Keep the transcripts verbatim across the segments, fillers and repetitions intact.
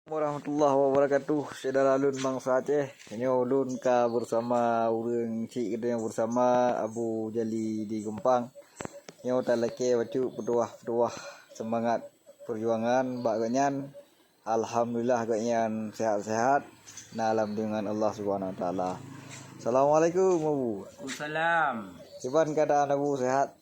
Warahmatullahi wabarakatuh. Syedara lôn bansa Aceh. Nyoe lôn ka bersama ureueng chik geutanyoe bersama Abu Jali di Geumpang. Nyoe talakée bacut peutuah-peutuah seumangat peujuangan bak gobnyan. Alhamdulillah gobnyan sehat-sehat na lam lindungan Allah Subhanahu Wa Taala. Assalamualaikum Abu. Waalaikumsalam. Kiban keadaan Abu, sehat?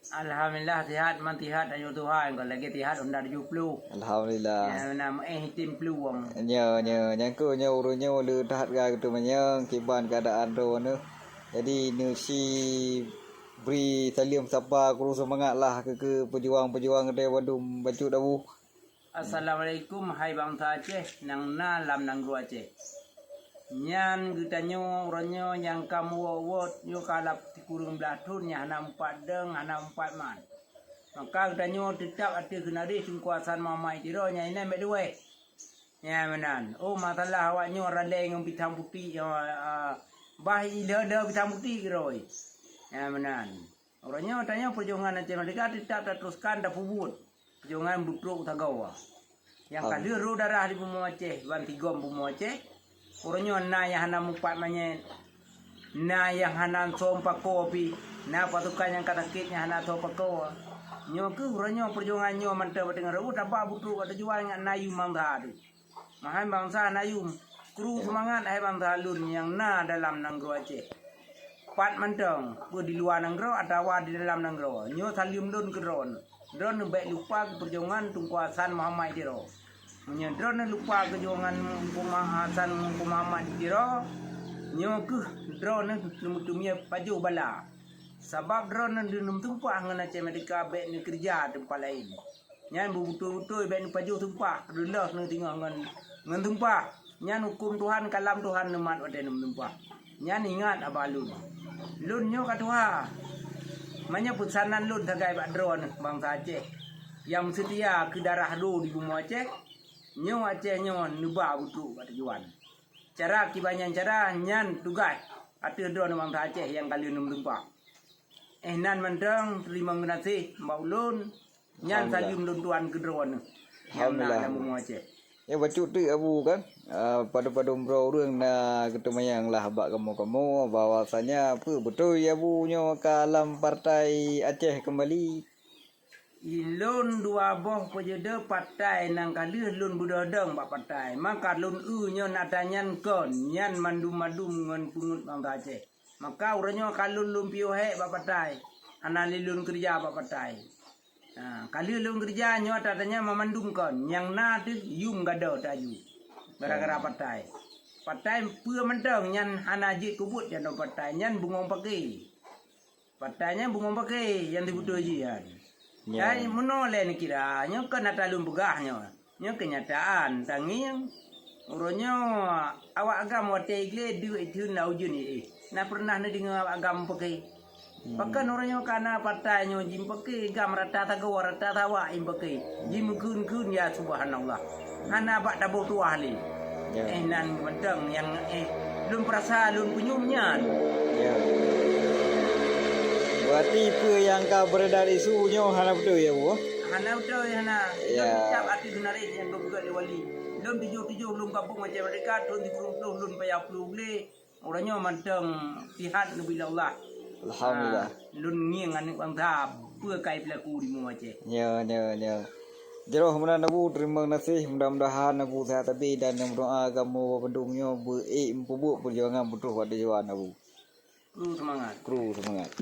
Alhamdulillah, sihat, man sihat, tanyoe Tuhan, kon lagée sihat unda tujoh ploh. Alhamdulillah. Ya, na meuéh item plueng. Nyo, nyo, nyangko nyo ureueng nyo le that ka geuteumanyong kiban keadaan droeneuh. Jadi neusi bri saleuem sapa kru seumangat lah keu, keu peujuang-peujuang geutanyoe bandum bacut Abu. Assalamualaikum, hai bansa Aceh nyang na lam nanggroe Aceh. Nyan geutanyoe uroe nyoe nyang ka muwot-wot nyoe ka lap sikureueng blaih thon nyang hana meupat deueng, hana meupat mat. Maka geutanyoe teutap ateueh keunaréh Teungku Hasan Muhammad Tiro nyang inan bék duwéh. Nyan meunan. Oh, masalah awak nyoe ralée ngon pisang putik, nyoe, ah, bah ilée-lée pisang putik keudroe. Nyan meunan. Uroe nyoe tanyoe peujuangan Aceh Merdeka teutap tateruskan tapeubuet peujuangan beutrok sagoe. Nyang ka lheueh rôh darah di bumoe Aceh, ban sigom bumoe Aceh. Uroe nyoe na nyang hana mupat manyét, na nyang hana soe meupakoe pih, na pasukan nyang ka sakét nyang hana soe pakoe. Nyoe keuh uroe nyoe peujuangan nyoe mantong bak teungoh rôh taba beutrok bak tujuan ngon na yum bansa teuh. Meuhan bansa na yum, kru seumangat hai bansa lôn nyang na dalam nanggroe Aceh. Pat mantong, peue di luwa nanggroe atawa di dalam nanggroe, nyoe saleuem lôn keu droeneuh. Droeneuh bék lupa keu peujuangan Teungku Hasan Muhammad Tiro. Meunyoe droeneuh lupa keu peujuangan Teungku Hasan Muhammad Tiro, nyoe keuh droeneuh neumeuteumé pajoh bala. Sabab droeneuh leuneum tumpah ngon Aceh Merdeka bék neukeureuja teumpat laén. Nyan beubeutôi-beutôi bék neupajoh sumpah, reuloh neudeungoe ngon, ngon sumpah. Nyan huköm Tuhan, kalam Tuhan neumat watée neusumpah. Nyan ingat haba lôn. Lôn nyoe ka tuha. Meunyoe peusanan lôn sagai bak droeneuh bansa Aceh nyang meuseutia keu darah droe di bumoe Aceh, nyoe Aceh nyoe neuba beutrok bak tujuan. Cara kiban nyan cara nyan tugaih ateueh droeneuh bansa Aceh nyang ka lheueh neusumpah. Eh, nan mantong teurimong geunaséh bak ulôn. Nyan saleuem lôn tuan keu droeneuh nyang na lam bumoe Aceh. Ya, bacut teuk Abu kan. Ah, padum-padum droe ureueng na geuteumanyong lah bak kamoe-kamoe bahwasanya peue beutôi Abu nyoe ka lam partai Aceh keumbali. Ilôn dua boh peujodoh partai nyang ka lheueh lôn beudôh dong bak partai. Maka lôn eu nyoe na tanyan kon nyan mandum-mandum ngon peungeuet bansa Aceh. Maka uroe nyoe ka lôn lôn piôh hék bak partai, hana lé lôn keureuja bak partai. Ha, ka lheueh lôn keureuja nyoe ata tanyan mamandum kon, nyang na teuh yum gadôh taju gara-gara partai. Partai peue mantong nyan hana jeuet keubuet jandoe partai nyan bungong paké. Partai nyan bungong paké nyang teubeutôi jih nyan. Nyan. Hai meunoe lé neukira, nyoe kon ata lôn peugah nyoe. Nyoe keunyataan tangieng. Uroe nyoe awak agam watée iglé duek itheun lam ujeuen iéh. Na peureunah neudeungoe awak agam meupaké? Pakon uroe nyoe ka na partai nyoe jimeupaké gam rata sagoe rata sawa jimeupaké. Jimeukeun-keun ya subhanallah. Hana bak taboh tuah lé. Ya. Eh nan mantong nyang eh lôn peurasa lôn peunyum nyan. Ya. Berarti peue nyang ka beredar isu nyoe hana beutôi ya, Bu? Hana beutôi, hana. Ya. Lôn ucap ateueh keunaréh nyang geupeugah lé wali. Lôn tujoh-tujoh lôn gabong Aceh Merdeka, thon sikureueng ploh lôn payah ploh glé. Uroe nyoe mantong sihat neubri lé Allah. Alhamdulillah. Ha, lôn ngieng aneuk bansa peue kai peulaku di bumoe Aceh. Ya, ya, ya. Jroh meunan Abu, teurimong gaséh. Mudah-mudahan Abu sehat tabi dan nyang meudoa kamoe bandum nyoe beu ék meupubuet peujuangan putôh bak tujuan Abu. Kru seumangat. Kru seumangat.